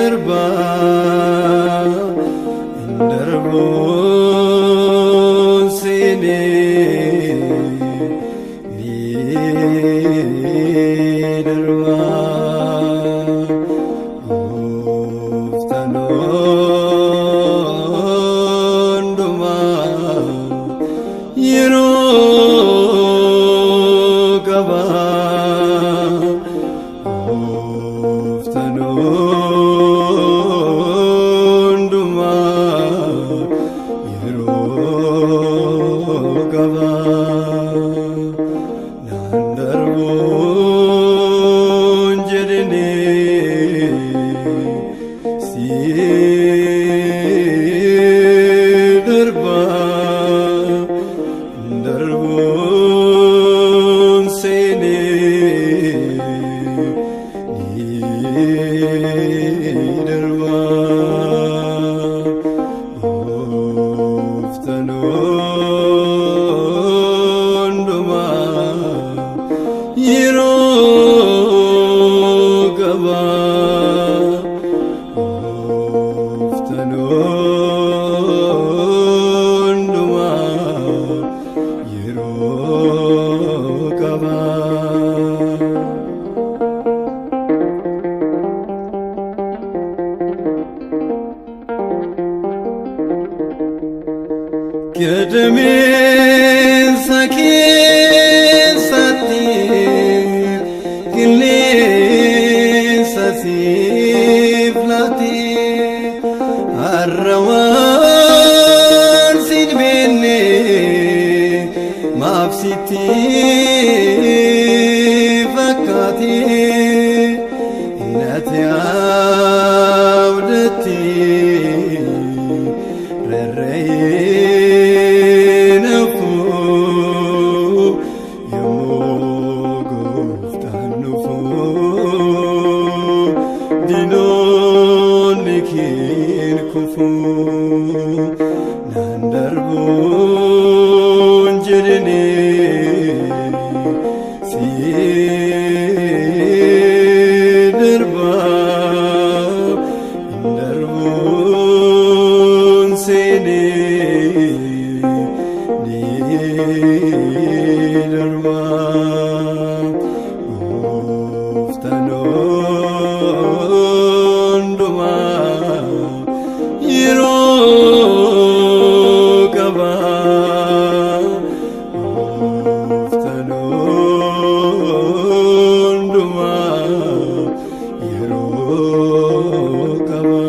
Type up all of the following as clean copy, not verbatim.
darba, hin darbuun seenee ni darba. Gooftaan hundumaa yeroo qaba. Gooftaan hundumaa yeroo qaba. Naan darbuun jedhanii si darba, darbuun seenee ni darba. Gooftaan hundumaa yeroo qaba. Gooftaan hundumaa yeroo qaba. Gadameessa keessatti qilleensa siif laate, har'a waan sin beenne maaf sitti fakkaate? Nati abdatti rarra'ee nafu, yommuu gooftaan dhufu diinonni keen kufu. Naan darbuun jedhanii si darba, hin darbuun seenee ni darba. Gooftaan hundumaa yeroo qaba. Gooftaan hundumaa yeroo qaba.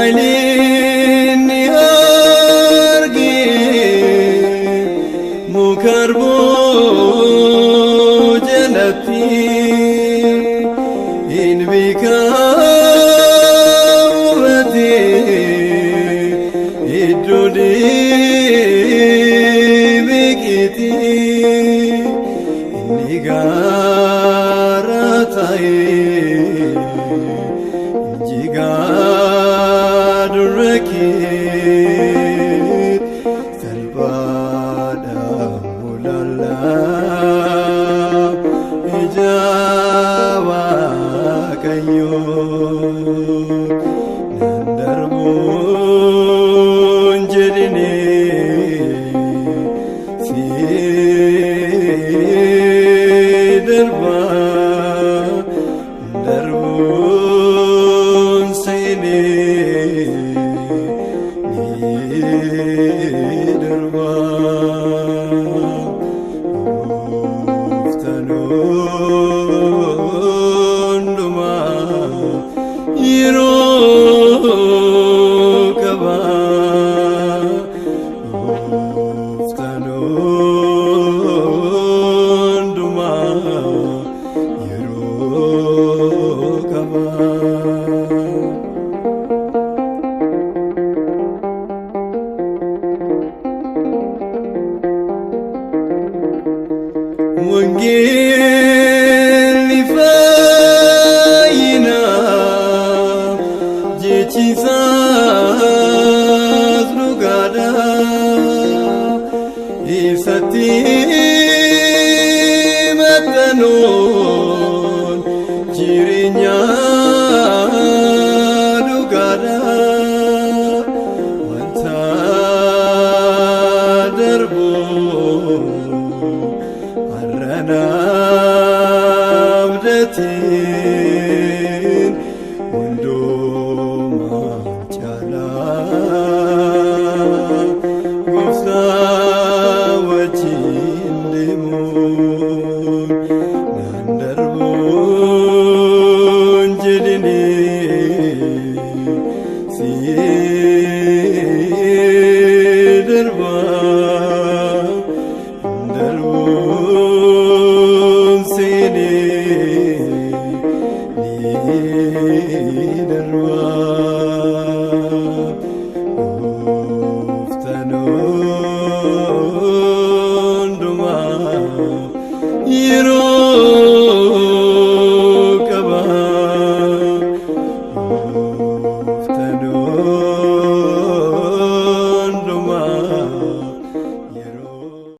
Naatnaa'eliin ni arge muka harbuu jalatti, hin beekamate iddoo deebiqeeti. Inni gaara ta'ee jigaa dura kee salphaadha mul'allaa ija Waaqayyoo. Nan darbuun jedhinee si darba, darbuun seenee ni darba. Gooftaan hundumaa yeroo qaba. Gooftaan hundumaa yeroo qaba. Wangeelli fayyinaa jechi isaas dhugaadha. Isatti maxxanuun jireenya dhugaadha. Wanta darbu har'a abdatiin hundumaa caalaa gooftaa wajjin deemuun naan darbuun jedhini si darba darbuun seeni ni darba.